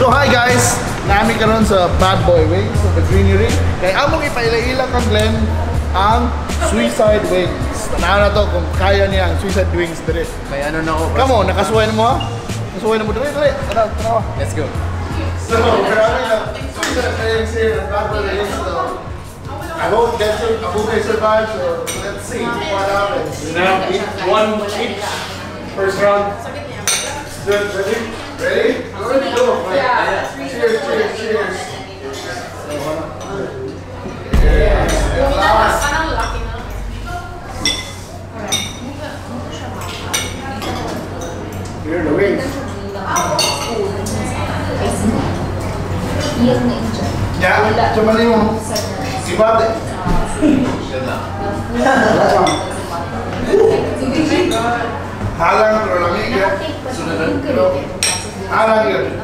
So hi guys, naa mi karon sa Bad Boy Wings sa The Greenery. Kay among ipaila-ila kang Glenn ang Suicide Wings. Tanaw nato kung kaya niya ang Suicide Wings dire. May ano na ako. Come on, nakasuway na mo ha? Nakasuway na mo dire, dire. Tanaw, tanaw. Let's go. So, we're having a Suicide Wings here at Bad Boy Wings. So, I hope that Abuhay survives. So, let's see what happens. Now, eat one each. First round. Good, ready? Ready? Ready, go. Cheers, cheers, cheers. Yeah. Last. Parang laki na. Here are the wings. Yeah, coba nih mo. Sibate. Halang pero lami ya. Pero halang yun.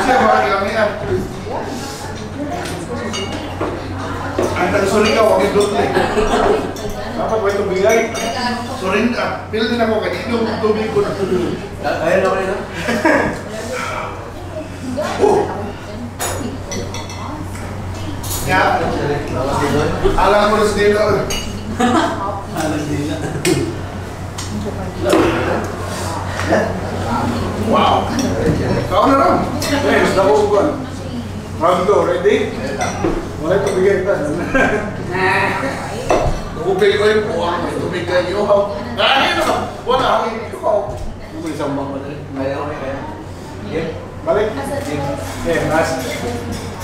Siya mga kilamian. Ang taga-suring ka, huwag yung dutli. Dapat may tubigay. Suring ka. Pili din ako kaya inom tubig ko na. Ayun ako nito. Oh! Ya. Halang mo na sa dilo. Alas din na. Wow! Ikaw na lang. Yes, dako ko. Round go, ready? Wala tubigay pa. Tubig ko yung buwang. May tubig kayo. Ay, ano? Wala. Ikaw. Ano isang bang wala? Kaya ako, kaya. Yeah. Balik. Okay, last.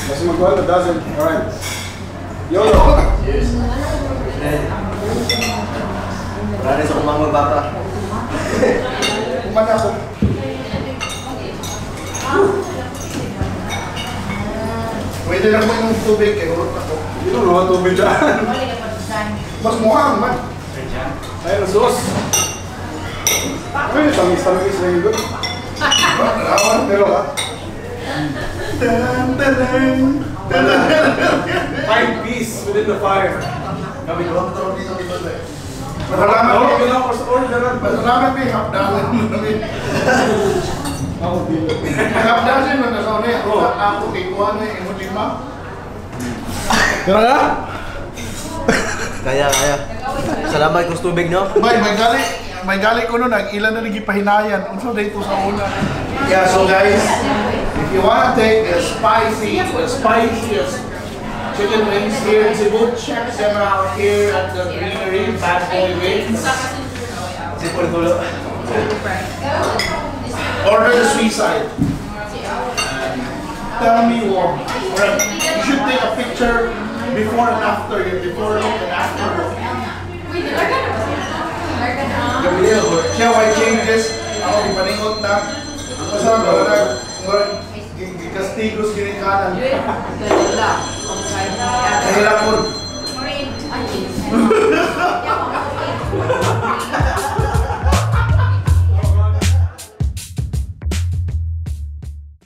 Mas magwala, doesn't. Alright. YOLO. Cheers. Wala rin sa kumang magbata. Kumana ako. Pwede na mo yung tubig kay urot ako. Ito naman tubig dyan. Mas muhang man. Ayun, sauce. Ay, tamis-tamis na yun. Pero ha? Dun, dun, dun. Dun, dun, dun. Find peace within the fire. Kami ko, ito dito dito. Masalamat Oh, eh. yun ako sa order. Masalamat eh. Hapdalan mo namin. Ako dito. Hapdalan mo na sa una. Ako kay kuha na yung lima. Tara na? Kaya, kaya. Salamat kung tubig, no? Bay, may gali ko nun, ang ilan na nagipahinayan. Unsa day to sa una. Yeah, so guys, if you wanna take the spiciest chicken wings here in Cebu, check them out here at the Greenery, Bad Boy Wings. Sipol tulo. Order the suicide. Tell me what. Alright, you should take a picture before and after, yung before look and after look. Siya why changes, ako ipaningot na. Basta wala na, gikastigos ginikanan. Kahirapon.